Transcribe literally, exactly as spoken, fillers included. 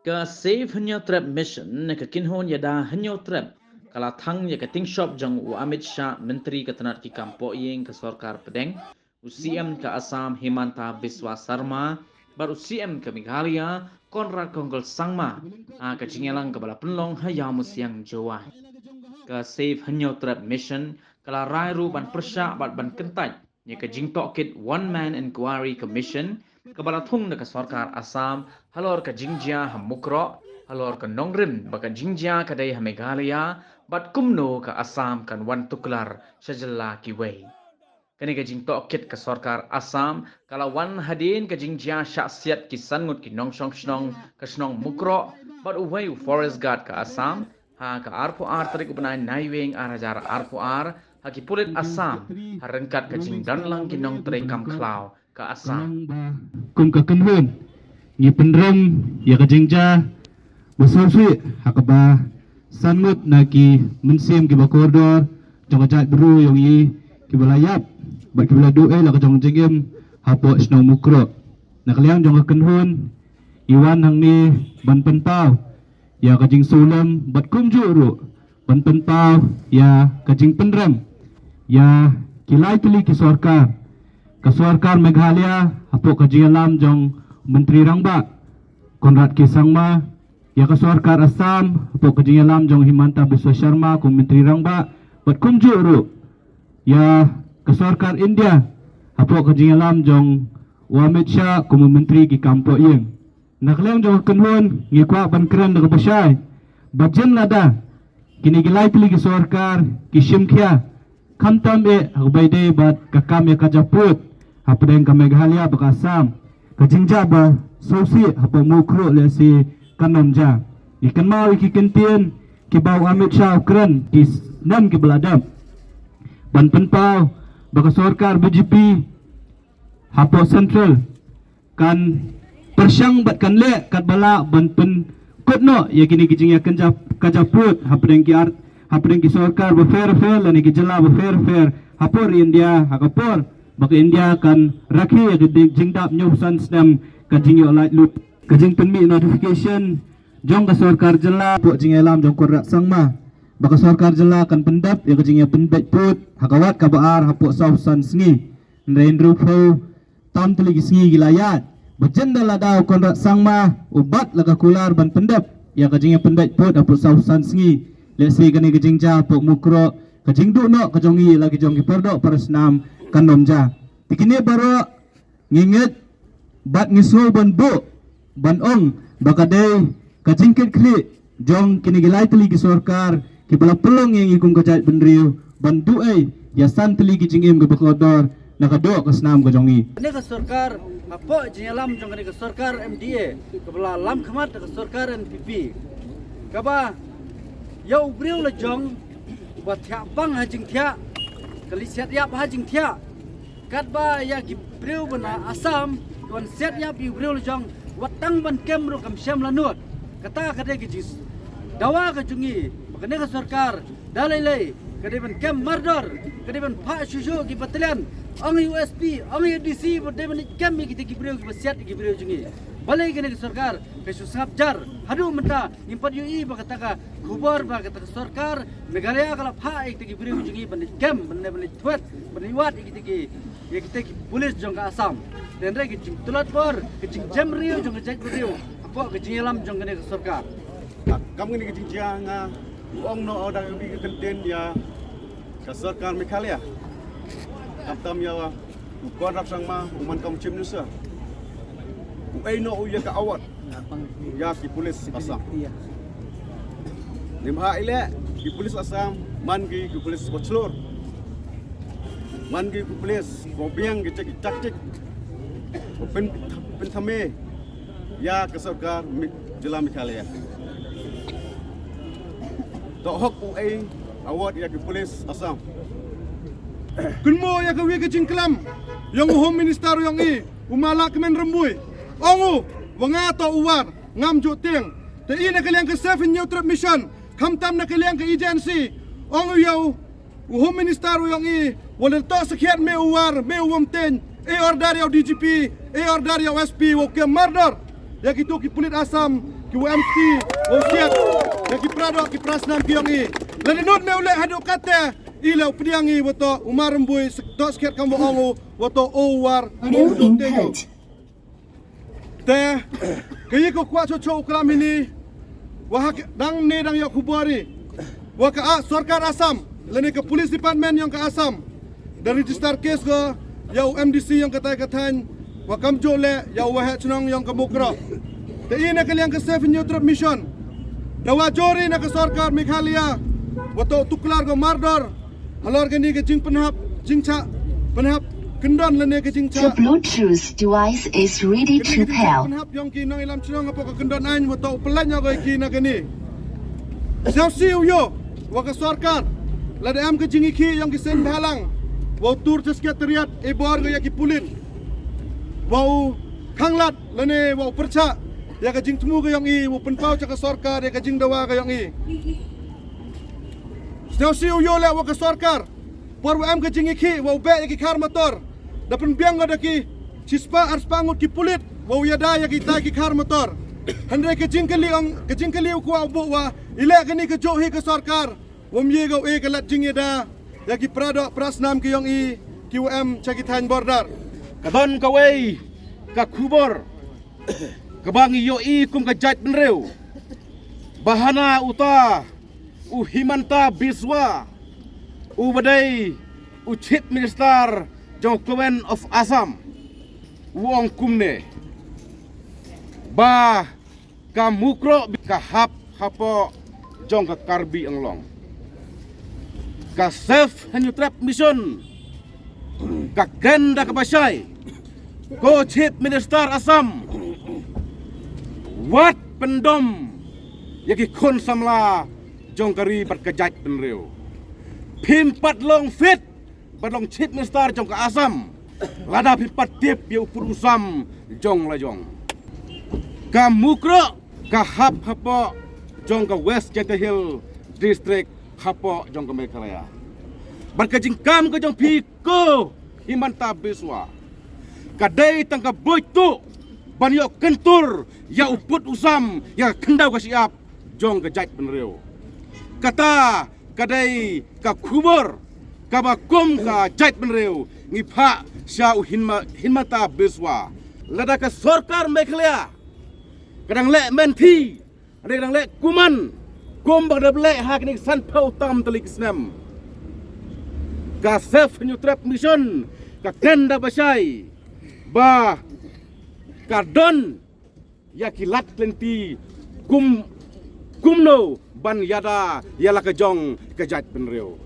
Ka Save Hynñiewtrep Mission ne ka kynhun ïada Hynñiewtrep ka la thang ïa ka tyngshop jong u Amit Shah, Myntri ka tnat ki kam pohïing ka sorkar pdeng, u C M ka Assam Himanta Biswa Sarma bad u C M ka Meghalaya Conrad Kongkal Sangma ha ka jingïalang kaba la pynlong ha Ïawmusiang, Jowai. Ka Save Hynñiewtrep Mission ka la rai ruh ban pyrshah bad ban kyntait ïa ka jingtohkit One Man Inquiry Commission kaba la thung da ka sorkar Assam halor ka jingjia ha Mukroh, halor ka nongrim ba ka jingjia ka dei ha Meghalaya bad kumno ka Assam kan wan tuklar sha jylla kiwei. Kane ka jingtohkit ka sorkar Assam ka la wan hadien ka jingjia shah siat ki san ngut ki nongshong shnong ka shnong Mukroh bad uwei u forest guard ka Assam ha ka arphew ar tarik u bnai Naiwieng ar hajar arphew ar ha ki pulit Assam ha ryngkat ka jingdon lang ki nongtrei kam khlaw ka Assam. Kum ka kynhun ngi pynrem ïa ka jingjia ba sngewsih ha kaba san ngut na ki mynsiem kiba kordor jong ka jaitbynriew jong ngi kiba la ïap bad kiba la duh ei la ka jong jingim hapoh shnong Mukroh. Na ka liang jong ka kynhun ngi wan hangne ban pynpaw ïa ka jingsngewlem bad kumjuh ruh ban pynpaw ïa ka jingpynrem ïa ki lai tylli ki sorkar. Ka sorkar Meghalaya hapoh ka jingïalam jong Myntri Rangbah Conrad K Sangma, ïa ka sorkar Assam hapoh ka jingïalam jong Himanta Biswa Sarma kum u Myntri Rangbah bad kumjuh ruh ïa ka sorkar India hapoh ka jingïalam jong u Amit Shah kum u Myntri ki kam pohïing. Na ka liang jong ka kynhun ngi kwah ban kren da kaba shai ba jan lada kine ki lai tylli ki sorkar ki shim khia khamtam eh ha kaba ïadei bad ka kam ïa ka jakhlia hapdeng ka Meghalaya bad ka Assam, ka jingjia ba sngewsih hapoh Mukroh lehse kan ym jia. Ngi kynmaw ïa ki kyntien kiba u Amit Shah u kren ki snem kiba la dep ban pynpaw ba ka sorkar B J P hapoh Central kan pyrshang bad kan leh katba lah ban pynkut noh ïa kine ki jingïakynja ka jakhlia hapdeng ki ar hapdeng ki sorkar bapher bapher lane ki jylla bapher bapher hapoh ri India ha ka por ba ka India kan rakhe ïa ka jingdap hynñiew san snem ka jingïoh laitluid. Ka jingpynmih notification jong ka sorkar jylla hapoh jingïalam jong Conrad Sangma ba ka sorkar jylla kan pyndep ïa ka jingïapynbeit pud ha ka wat kaba ar hapoh saw san sngi. Hynrei hynriewphew tam tylli ki sngi ki la ïaid ba jan da lada u Conrad Sangma u bat la ka kular ban pyndep ïa ka jingïapynbeit pud hapoh saw san sngi, lehse kane ka jingjia hapoh Mukroh, ka jingduh noh ka jong ngi la ki jong ki paradoh parasnam kan ym jia. Te kine baroh ngi ngeit bad ngi sngew ban buh ban ong ba ka dei ka jingkitkhlieh jong kine ki lai tylli ki sorkar kiba la pynlong ïa ngi kum ka jaitbynriew ban duh ei ïa san tylli ki jingim kiba kordor na ka doh ka snam ka jong ngi. Kane ka sorkar hapoh jingïalam jong kane ka sorkar M D A kaba la lam khmat da ka sorkar N P P kaba ïa u briew la jong ba thiah pang ha jingthiah, ka leit siat ïap ha jingthiah. Katba ïa ki briew ba na Assam ki wan siat ïap ïa u briew la jong, wat tang ban kem ruh kam shym la nud. Kata ka dei ka jingdawa ka jong ngi ba kane ka sorkar da lei lei ka dei ban kem mardor, ka dei ban phah shuh shuh ki battalion. Ong ïa u S P, ong ïa u D C ba dei ban kem ïa kita ki briew kiba siat ïa ki briew jong ngi. Balei kane ka sorkar ka shu sngap jar? Haduh mynta ngim pat ïohi ba kata ka khubor ba kata ka sorkar Meghalaya ka la phah ïa kita ki briew jong ngi ban leit kem, ban leit, ban leit thwet, ban leit wad ïa kita ki, ïa kita ki pulit jong ka Assam. Te hynrei ka jingtlot bor, ka jingjem riew jong ka jaitbynriew hapoh ka jingïalam jong kane ka sorkar. Kam kane ka jingjia nga ong noh da ka kyntien ïa ka sorkar Meghalaya. Khamtam ïa u Conrad Sangma u man kam u Chief Minister, u ai noh u ïa ka award ïa ki pulit Assam. Neibhah i leh ki pulit Assam man ki ki pulit ba shlur, man ki ki pulit ba biang ki tactic, ki tactic ba pyn, pynthame ïa ka sorkar jylla Meghalaya. Toh hok u ai award ïa ki pulit Assam. Kynmaw ïa kawei ka jingklam jong u Home Minister jong i, u Malakmen Rymbui. Ong u ba nga toh u War, ngam ju tieng. Te i na ka liang ka Save Hynñiewtrep Mission, khamtam na ka liang ka agency, ong u ïa u u Home Minister u ong i, wat la toh sakhiat me u War, me u Wamteiñ, e order ïa u D G P, e order ïa u S P, wow kem mardor ïa kito ki pulit Assam, U em ki, u siat, ïa ki para doh, ki para snam ki ïong i. Lada nud me u leh haduh katte, i leh u pdiang i, wa to u Mar Rymbui, sek-, doh skhet kam wa ong u, wa to u War, u Dr. Tejo. Te, ka yi ka kwah choh choh u klam hini, wa ha ka dang ne dang ïa khubor i. Wa ka a, sorkar Assam, lane ka police department ïong ka Assam. Da register case ko, ïa u M D C ïong ka tai ka thaiñ, wa kam joh leh, ïa u waheh chnong ïong ka Mukroh. Te i na ka liang ka Save Hynñiewtrep Mission. Da wa jori na ka sorkar Meghalaya, wa to tuklar ko mardor, halor kani ka jingpynhap, jingchah, pynhap, kyndon lane ka jingchah. The Bluetooth device is ready to pair. Pynhap ïong ki nongïalam chnong hapoh ka kyndon aiñ, wa to u pynlait ïa ko ïa ki na kani. Sngewsih u ïoh, wa ka sorkar, lada em ka jingïakhih ïong ki seng bhalang, wa u tur cha secretariat, e bor ko ïa ki pulit. Wa u khanglad, lane wa u pyrchah, ïa ka jingthmu ka ïong i, wa u pynpaw cha ka sorkar, ïa ka jingdawa ka ïong i. Sngewsih u ïoh leh wa ka sorkar, por wa em ka jingïakhih, wa u beh ïa ki khar motor. Da pynbiang ko da ki, chispah arspah ngut ki pulit, wa u ïada ïa ki tai ki khar motor. Hynrei ka jingkylli ong, ka jingkylli u kwah u buh wa, i leh kani ka joh hi ka sorkar, wa ym ye ko e ka lad jingïada, ïa ki para doh, para snam ki ïong i, ki wa em, cha ki thaiñ border. Ka don kawei, ka khubor, kaba ngi ïoh i kum ka jaitbynriew. Ba hana uta, u Himanta Biswa, u ba dei, u Chief Minister, jong Government of Assam, u ong kumne. Ba ka Mukroh ka hap hapoh jong ka Karbi Anglong. Ka Save Hynñiewtrep Mission, ka kren da kaba shai, ko Chief Minister Assam, wat pyndom, ïa ki khun samla, jong ka ri bad ka jaitbynriew. Phim pat long fit, bad long Chief Minister jong ka Assam, lada phim pat tip ïa u pud u sam jong la jong. Ka Mukroh, ka hap hapoh, jong ka West Jaintia Hills District hapoh, jong ka Meghalaya. Bad ka jingkam ka jong phi ko Himanta Biswa. Ka dei tang ka buit tuh, ban ïoh kyntur, ïa u pud u sam, ïa ka khyndew ka shyiap, jong ka jaitbynriew. Kata, ka dei ka khubor, kaba kum ka jaitbynriew, ngi phah sha u Hima-, Himanta Biswa. Lada ka sorkar Meghalaya, ka dang leh mynthi, ka dang leh kumne, kum ba ka dang leh ha kine ki sanphew tam tylli ki snem. Ka Save Hynñiewtrep Mission, ka kren da ba shai, ba ka don ïa ki lad lynti kum, kumno ban ïada ïa la ka jong ka jaitbynriew.